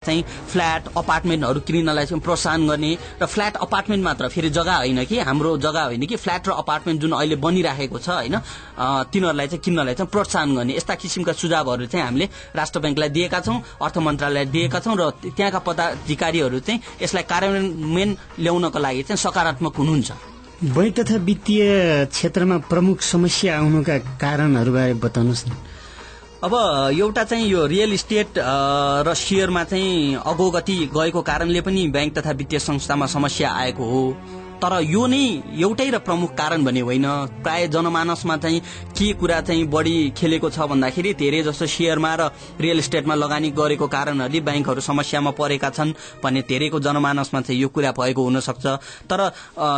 चाहिँ फ्ल्याट अपार्टमेन्टहरू किन्नलाई चाहिँ प्रोत्साहन गर्ने र फ्ल्याट अपार्टमेन्ट मात्र फेरि जग्गा होइन कि हाम्रो जग्गा होइन कि फ्ल्याट र अपार्टमेन्ट जुन अहिले बनिराखेको छ होइन तिनीहरूलाई चाहिँ किन्नलाई चाहिँ प्रोत्साहन गर्ने यस्ता किसिमका सुझावहरू चाहिँ हामीले राष्ट्र बैंकलाई दिएका छौं अर्थ मन्त्रालयलाई दिएका छौं र त्यहाँका पदाधिकारीहरू चाहिँ यसलाई कार्यान्वयन ल्याउनको लागि चाहिँ सकारात्मक हुनुहुन्छ। बैंक तथा वित्तीय क्षेत्रमा प्रमुख समस्या आउनुका कारणहरूबारे बताउनुहोस् न। अब एउटा चाहिँ यो रियल इस्टेट र शेयरमा चाहिँ अगोगति गएको कारणले पनि बैंक तथा वित्तीय संस्थामा समस्या आएको हो। तर यो नै एउटै र प्रमुख कारण भने होइन। प्राय जनमानसमा चाहिँ के कुरा चाहिँ बढी खेलेको छ भन्दाखेरि धेरै जस्तो शेयरमा र रियल इस्टेटमा लगानी गरेको कारणहरूले बैंकहरू समस्यामा परेका छन् भन्ने धेरैको जनमानसमा चाहिँ यो कुरा भएको हुन सक्छ। तर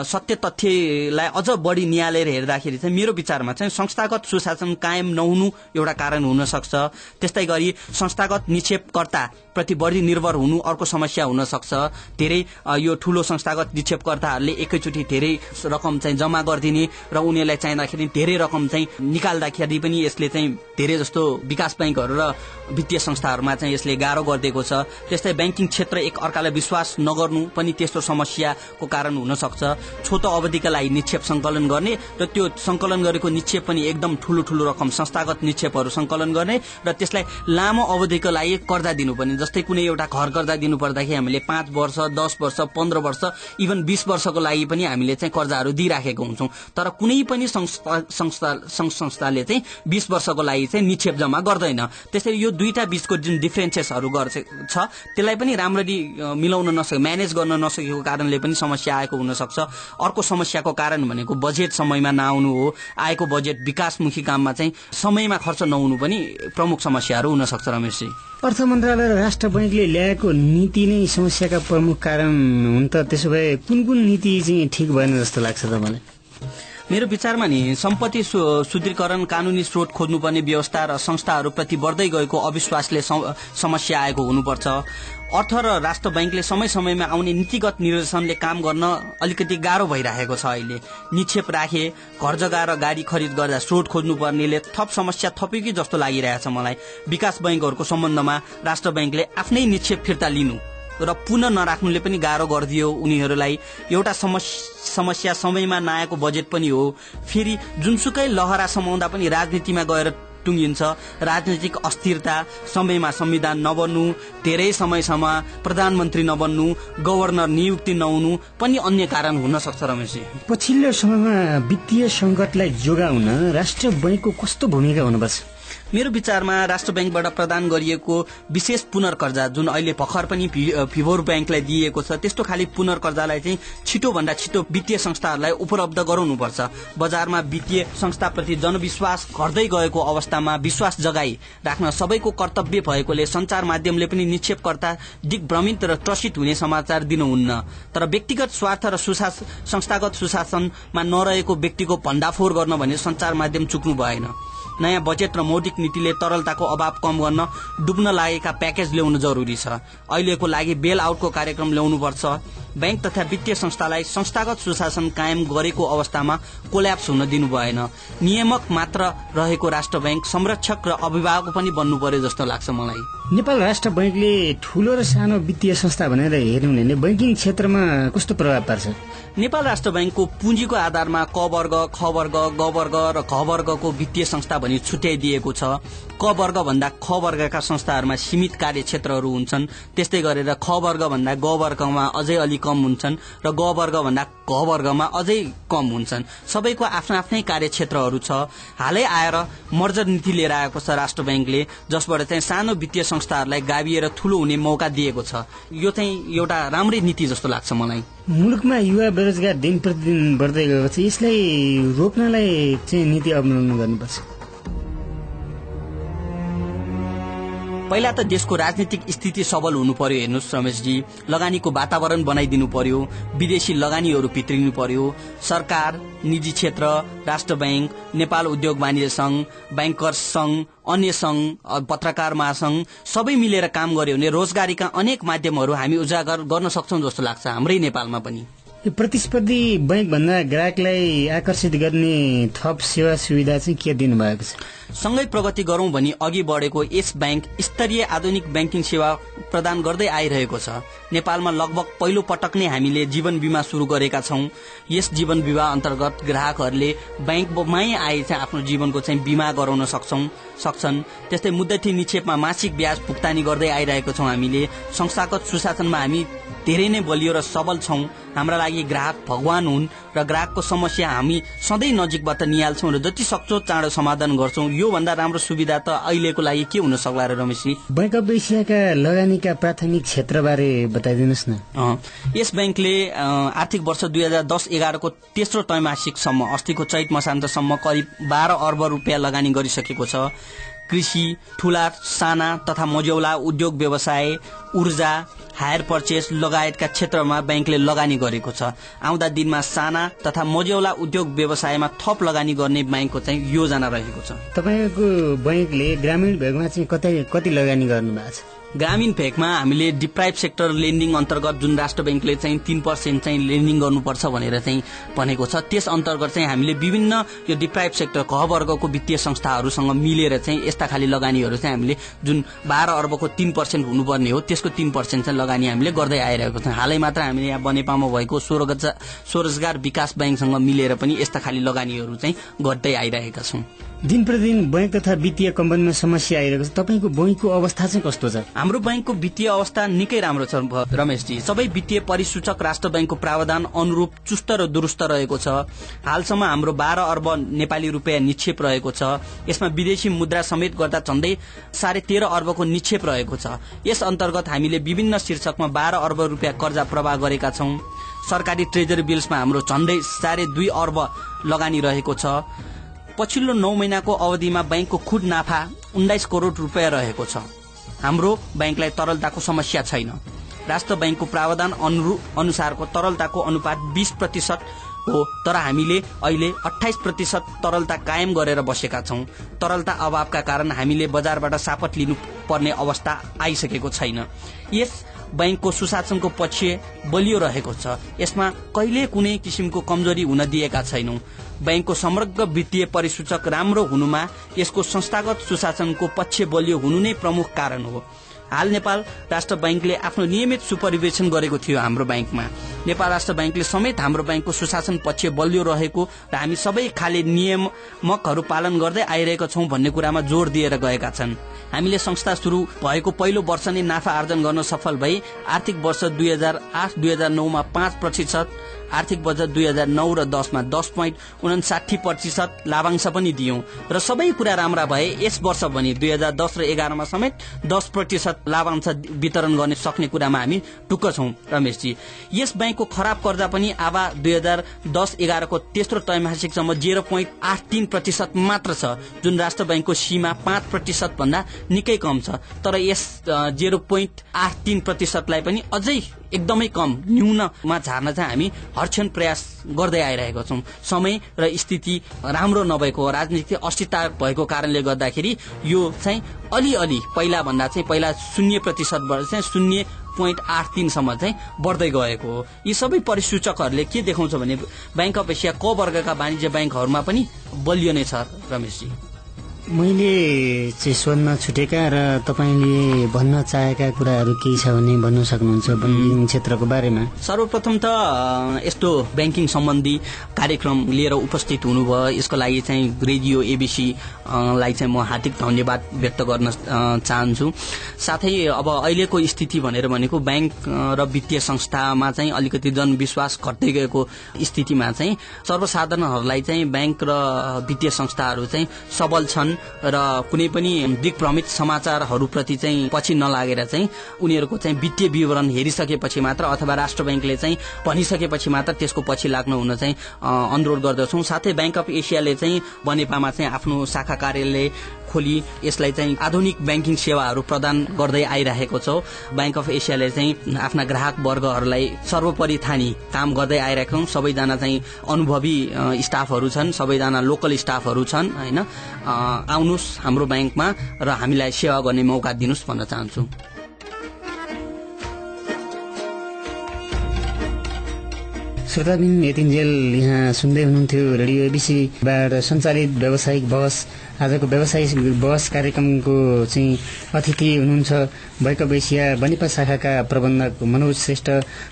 सत्य तथ्यलाई अझ बढी नियालेर हेर्दाखेरि चाहिँ मेरो विचारमा चाहिँ संस्थागत सुशासन कायम नहुनु एउटा कारण हुन सक्छ। त्यस्तै गरी संस्थागत निक्षेपकर्ता प्रति बढी निर्भर हुनु अर्को समस्या हुन सक्छ। धेरै यो ठूलो संस्थागत निक्षेपकर्ताहरूले एकैचोटि धेरै रकम चाहिँ जम्मा गरिदिने र उनीहरूलाई चाहिँदाखेरि धेरै रकम चाहिँ निकाल्दाखेरि पनि यसले चाहिँ धेरै जस्तो विकास बैंकहरू र वित्तीय संस्थाहरूमा चाहिँ यसले गाह्रो गरिदिएको छ। त्यस्तै बैंकिङ क्षेत्र एक अर्कालाई विश्वास नगर्नु पनि त्यस्तो समस्याको कारण हुन सक्छ। छोटो अवधिका लागि निक्षेप संकलन गर्ने र त्यो संकलन गरेको निक्षेप पनि एकदम ठूलो ठूलो रकम संस्थागत निक्षेपहरू संकलन गर्ने र त्यसलाई लामो अवधिको लागि कर्जा दिनुपर्ने। जस्तै कुनै एउटा घर कर्जा दिनु पर्दाखेरि हामीले 5 वर्ष 10 वर्ष 15 वर्ष इभन 20 वर्षको लागि पनि हामीले चाहिँ कर्जाहरू दिइराखेको हुन्छौं। तर कुनै पनि संस्थाले चाहिँ 20 वर्षको लागि चाहिँ निक्षेप जम्मा गर्दैन। त्यसैले यो दुईटा बीचको जुन डिफरेन्सेसहरू छ त्यसलाई पनि राम्ररी मिलाउन नसके म्यानेज गर्न नसकेको कारणले पनि समस्या आएको हुन सक्छ। अर्को समस्याको कारण भनेको बजेट समयमा नआउनु हो। आएको बजेट विकासमुखी काममा चाहिँ समयमा खर्च नहुनु पनि प्रमुख समस्याहरू हुन सक्छ। रमेशजी, अर्थ मन्त्रालय र राष्ट्र बैंकले ल्याएको नीति नै समस्याका प्रमुख कारण हुन् त। त्यसो भए कुन कुन नीति चाहिँ ठिक भएन जस्तो लाग्छ तपाईँलाई? मेरो विचारमा नि सम्पत्ति शुद्धिकरण कानूनी स्रोत खोज्नुपर्ने व्यवस्था र संस्थाहरूप्रति बढ्दै गएको अविश्वासले समस्या आएको हुनुपर्छ। अर्थ र राष्ट्र बैंकले समय समयमा आउने नीतिगत निर्देशनले काम गर्न अलिकति गाह्रो भइरहेको छ। अहिले निक्षेप राखे घर जग्गा र गाडी खरिद गर्दा स्रोत खोज्नुपर्नेले थप समस्या थप्यो कि जस्तो लागिरहेछ मलाई। विकास बैंकहरूको सम्बन्धमा राष्ट्र बैंकले आफ्नै निक्षेप फिर्ता लिनु र पुनः नराख्नुले पनि गाह्रो गरिदियो उनीहरूलाई। एउटा समस्या समयमा नआएको बजेट पनि हो। फेरि जुनसुकै लहरा समाउँदा पनि राजनीतिमा गएर टुङ्गिन्छ। राजनीतिक अस्थिरता, समयमा संविधान नबन्नु, धेरै समयसम्म प्रधानमन्त्री नबन्नु, गभर्नर नियुक्ति नहुनु पनि अन्य कारण हुन सक्छ। रमेशजी, पछिल्लो समयमा वित्तीय संकटलाई जोगाउन राष्ट्र बैंकको कस्तो भूमिका हुनुपर्छ? मेरो विचारमा राष्ट्र बैंकबाट प्रदान गरिएको विशेष पुनर्कर्जा जुन अहिले भर्खर पनि फिभोर बैंकलाई दिएको छ त्यस्तो खाली पुनर्कर्जालाई चाहिँ छिटो भन्दा छिटो वित्तीय संस्थाहरूलाई उपलब्ध गराउनुपर्छ। बजारमा वित्तीय संस्थाप्रति जनविश्वास घट्दै गएको अवस्थामा विश्वास जगाई राख्न सबैको कर्तव्य भएकोले संचार माध्यमले पनि निक्षेपकर्ता दिग्भ्रमित र त्रसित हुने समाचार दिनुहुन्न। तर व्यक्तिगत स्वार्थ र संस्थागत सुशासनमा नरहेको व्यक्तिको भण्डाफोर गर्न भने संचार माध्यम चुक्नु भएन। नयाँ बजेट र मौद्रिक नीतिले तरलताको अभाव कम गर्न डुब्न लागेका प्याकेज ल्याउनु जरुरी छ। अहिलेको लागि बेल आउटको कार्यक्रम ल्याउनुपर्छ। बैंक तथा वित्तीय संस्थालाई संस्थागत सुशासन कायम गरेको अवस्थामा कोल्याप्स हुन दिनु भएन। नियामक मात्र रहेको राष्ट्र बैंक संरक्षक र अभिभावक पनि बन्नु पर्यो जस्तो लाग्छ मलाई। नेपाल राष्ट्र बैंकले ठूलो र सानो वित्तीय संस्था भनेर हेर्नु भने बैंकिङ क्षेत्रमा कस्तो प्रभाव पार्छ? नेपाल राष्ट्र बैंकको पुँजीको आधारमा क वर्ग, ख वर्ग, ग वर्ग र घ वर्गको वित्तीय संस्था भनी छुट्याइदिएको छ। क वर्ग भन्दा ख वर्गका संस्थाहरूमा सीमित कार्यक्षेत्रहरू हुन्छन्। त्यस्तै गरेर ख वर्ग भन्दा ग वर्गमा अझै अलि कम हुन्छन् र ग वर्ग भन्दा घ वर्गमा अझै कम हुन्छन्। सबैको आफ्नो आफ्नै कार्यक्षेत्रहरू छ। हालै आएर मर्जर नीति लिएर आएको छ राष्ट्र बैंकले, जसबाट चाहिँ सानो वित्तीय संस्थाहरूलाई गाभिएर ठूलो हुने मौका दिएको छ। यो चाहिँ एउटा राम्रै नीति जस्तो लाग्छ मलाई। मुलुकमा युवा बेरोजगार दिन प्रतिदिन बढ्दै गएको छ। यसलाई रोक्नलाई चाहिँ नीति अवलम्बन गर्नुपर्छ। पहिला त देशको राजनीतिक स्थिति सबल हुनु पर्यो। हेर्नुहोस् रमेशजी, लगानीको वातावरण बनाइदिनु पर्यो, विदेशी लगानीहरू भित्रिनु पर्यो। सरकार, निजी क्षेत्र, राष्ट्र बैंक, नेपाल उद्योग वाणिज्य संघ, बैंकर्स संघ, अन्य संघ, पत्रकार महासंघ सबै मिलेर काम गर्यो भने रोजगारीका अनेक माध्यमहरू हामी उजागर गर्न सक्छौं जस्तो लाग्छ हाम्रै नेपालमा पनि। प्रतिस्पर्धी बैंक भन्दा ग्राहकलाई आकर्षित गर्ने थप सेवा सुविधा चाहिँ के दिनु भएको छ? सँगै प्रगति गरौं भनी अघि बढेको यस बैंक स्तरीय आधुनिक बैंकिङ सेवा प्रदान गर्दै आइरहेको छ। नेपालमा लगभग पहिलो पटक नै हामीले जीवन बीमा शुरू गरेका छौं। यस जीवन बीमा अन्तर्गत ग्राहकहरूले बैंकमै आए चाहिँ आफ्नो जीवनको चाहिँ बीमा गराउन सक्छन्। त्यस्तै मुद्दती निक्षेपमा मासिक ब्याज भुक्तानी गर्दै आइरहेको छौं। हामीले संस्थागत सुशासनमा हामी धेरै नै बलियो र सबल छौं। हाम्रा लागि ग्राहक भगवान हुन् र ग्राहकको समस्या हामी सधैँ नजिकबाट निहाल्छौं र जति सक्छौ चाँडो समाधान गर्छौं। यो भन्दा राम्रो सुविधा त अहिलेको लागि के हुन सक्ला र रमेशजी? बैंक अफ एसियाका लगानीका प्राथमिक क्षेत्रबारे बताइदिनुहोस् न। यस बैंकले आर्थिक वर्ष 2010-11 को तेस्रो त्रैमासिकसम्म अस्तिको चैत मसान्तसम्म करिब 12 अर्ब रुपियाँ लगानी गरिसकेको छ। कृषि, ठूला साना तथा मझौला उद्योग व्यवसाय, ऊर्जा, हायर पर्चेस लगायतका क्षेत्रमा बैंकले लगानी गरेको छ। आउँदा दिनमा साना तथा मझौला उद्योग व्यवसायमा थप लगानी गर्ने बैंकको चाहिँ योजना रहेको छ। तपाईको बैंकले ग्रामीण भेगमा चाहिँ कति लगानी गर्नु भएको छ? ग्रामीण भेगमा हामीले डिप्राइभ सेक्टर लेन्डिङ अन्तर्गत जुन राष्ट्र बैंकले चाहिँ 3% चाहिँ लेन्डिङ गर्नुपर्छ भनेर चाहिँ भनेको छ, त्यस अन्तर्गत चाहिँ हामीले विभिन्न यो डिप्राइभ सेक्टर क वर्गको वित्तीय संस्थाहरूसँग मिलेर चाहिँ यस्ता खाली लगानीहरू चाहिँ हामीले जुन 12 अर्बको 3% हुनुपर्ने हो त्यसको 3% चाहिँ लगानी हामीले गर्दै आइरहेको छौँ। हालै मात्र हामीले यहाँ बनेपामा भएको स्वरोजगार विकास बैंकसँग मिलेर पनि यस्ता खाली लगानीहरू चाहिँ गर्दै आइरहेका छौँ। दिन प्रतिदिन बैंक तथा वित्तीय कम्पनीमा समस्या आइरहेको छ। तपाईको बैंकको अवस्था चाहिँ कस्तो छ? हाम्रो बैंकको वित्तीय अवस्था निकै राम्रो छ रमेशजी। सबै वित्तीय परिसूचक राष्ट्र बैंकको प्रावधान अनुरूप चुस्त र दुरुस्त रहेको छ। हालसम्म हाम्रो 12 अर्ब नेपाली रुपियाँ निक्षेप रहेको छ। यसमा विदेशी मुद्रा समेत गर्दा झण्डै 13.5 अर्बको निक्षेप रहेको छ। यस अन्तर्गत हामीले विभिन्न शीर्षकमा 12 अर्ब रुपियाँ कर्जा प्रवाह गरेका छौं। सरकारी ट्रेजरी बिल्समा हाम्रो झण्डै 2.5 अर्ब लगानी रहेको छ। पछिल्लो 9 महिनाको अवधिमा बैंकको खुद नाफा 19 करोड़ रुपियाँ रहेको छ। हाम्रो बैंकलाई तरलताको समस्या छैन। राष्ट्र बैंकको प्रावधान अनुसारको तरलताको अनुपात 20% हो, तर हामीले अहिले 28% तरलता कायम गरेर बसेका छौं। तरलता अभावका कारण हामीले बजारबाट सापट लिनु पर्ने अवस्था आइसकेको छैन। यस बैंकको सुशासनको पक्ष बलियो रहेको छ। यसमा कहिले कुनै किसिमको कमजोरी हुन दिएका छैनौं। बैंकको समग्र वित्तीय परिसूचक राम्रो हुनुमा यसको संस्थागत सुशासनको पक्ष बलियो हुनु नै प्रमुख कारण हो। हाल नेपाल राष्ट्र बैंकले आफ्नो नियमित सुपरिवेशन गरेको थियो। हाम्रो बैंकमा नेपाल राष्ट्र बैंकले समेत हाम्रो बैंकको सुशासन पक्ष बलियो रहेको र हामी सबै खाले नियमकहरू पालन गर्दै आइरहेका छौं भन्ने कुरामा जोड़ दिएर गएका छन्। हामीले संस्था शुरू भएको पहिलो वर्ष नै नाफा आर्जन गर्न सफल भई आर्थिक वर्ष 2008-2009 मा 5%, आर्थिक वर्ष 2009 र 10 मा 10.59% लाभांश पनि दियौं र सबै कुरा राम्रा भए यस वर्ष भने 2010 र 11 मा समेत 10% लाभांश वितरण गर्ने सक्ने कुरामा हामी टुक्क छौं रमेशजी। यस बैंकको खराब कर्जा पनि आवा 2010-11 को तेस्रो त्रैमासिकसम्म 0.83% मात्र छ, जुन राष्ट्र बैंकको सीमा 5% भन्दा निकै कम छ। तर यस 0.83% लाई पनि अझै एकदमै कम न्यूनमा झार्न चाहिँ हामी हरक्षण प्रयास गर्दै आइरहेका छौं। समय र स्थिति राम्रो नभएको, राजनीतिक अस्थिरता भएको कारणले गर्दाखेरि यो चाहिँ अलि पहिला भन्दा चाहिँ पहिला 0% चाहिँ 0.83 सम्म चाहिँ बढ्दै गएको हो। यी सबै परिसूचकहरूले के देखाउँछ भने बैंक अफ एसिया क वर्गका वाणिज्य बैंकहरूमा पनि बलियो नै छ रमेशजी। मैले चाहिँ सोध्न छुटेका र तपाईले भन्न चाहेका कुराहरू केही छ भने भन्न सक्नुहुन्छ बैंकिङ क्षेत्रको बारेमा? सर्वप्रथम त यस्तो बैंकिङ सम्बन्धी कार्यक्रम लिएर उपस्थित हुनुभयो, यसको लागि चाहिँ रेडियो एबीसी लाई चाहिँ म हार्दिक धन्यवाद व्यक्त गर्न चाहन्छु। साथै अब अहिलेको स्थिति भनेर भनेको बैंक र वित्तीय संस्थामा चाहिँ अलिकति जनविश्वास घट्दै गएको स्थितिमा चाहिँ सर्वसाधारणहरूलाई चाहिँ बैंक र वित्तीय संस्थाहरू चाहिँ सबल छन् र कुनै पनि दिग्भ्रमित समाचारहरूप्रति चाहिँ पछि नलागेर चाहिँ उनीहरूको चाहिँ वित्तीय विवरण हेरिसकेपछि मात्र अथवा राष्ट्र बैंकले चाहिँ भनिसकेपछि मात्र त्यसको पछि लाग्नु हुन चाहिँ अनुरोध गर्दछौं। साथै बैंक अफ एसियाले चाहिँ बनेपामा चाहिँ आफ्नो शाखा कार्यालय खोली यसलाई चाहिँ आधुनिक बैंकिङ सेवाहरू प्रदान गर्दै आइरहेको छ। बैंक अफ एसियाले चाहिँ आफ्ना ग्राहक वर्गहरूलाई सर्वोपरि ठानी काम गर्दै आइरहेको छौं। सबैजना चाहिँ अनुभवी स्टाफहरू छन्, सबैजना लोकल स्टाफहरू छन् हैन। आउनुस् हाम्रो बैंकमा र हामीलाई सेवा गर्ने मौका दिनुस् भन्न चाहन्छु। श्रोताबिन यतिन्जेल यहाँ सुन्दै हुनुहुन्थ्यो रेडियो एबीसीबाट सञ्चालित व्यावसायिक बहस आजको व्यवसायिक बहस कार्यक्रमको चाहिँ अतिथि हुनुहुन्छ बैकअप एसिया बनिपा शाखाका प्रबन्धक मनोज श्रेष्ठ।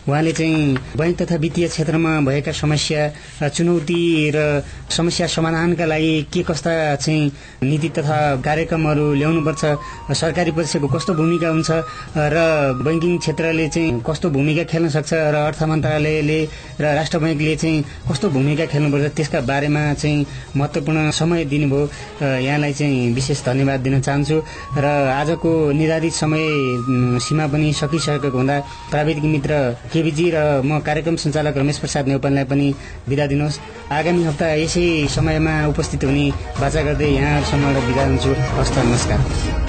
उहाँले चाहिँ बैंक तथा वित्तीय क्षेत्रमा भएका समस्या, चुनौती र समस्या समाधानका लागि के कस्ता चाहिँ नीति तथा कार्यक्रमहरू ल्याउनुपर्छ, सरकारी पक्षको कस्तो भूमिका हुन्छ र बैंकिङ क्षेत्रले चाहिँ कस्तो भूमिका खेल्न सक्छ र अर्थ मन्त्रालयले र राष्ट्र बैंकले चाहिँ कस्तो भूमिका खेल्नुपर्छ, त्यसका बारेमा चाहिँ महत्त्वपूर्ण समय दिनुभयो। यहाँलाई चाहिँ विशेष धन्यवाद दिन चाहन्छु र आजको निर्धारित समय सीमा पनि सकिसकेको हुँदा प्राविधिक मित्र केबीजी र म कार्यक्रम सञ्चालक रमेश प्रसाद नेउपानेलाई पनि बिदा दिनुहोस्। आगामी हप्ता यसै समयमा उपस्थित हुने बाचा गर्दै यहाँहरूसम्म बिदा हुन्छु। हस्त नमस्कार।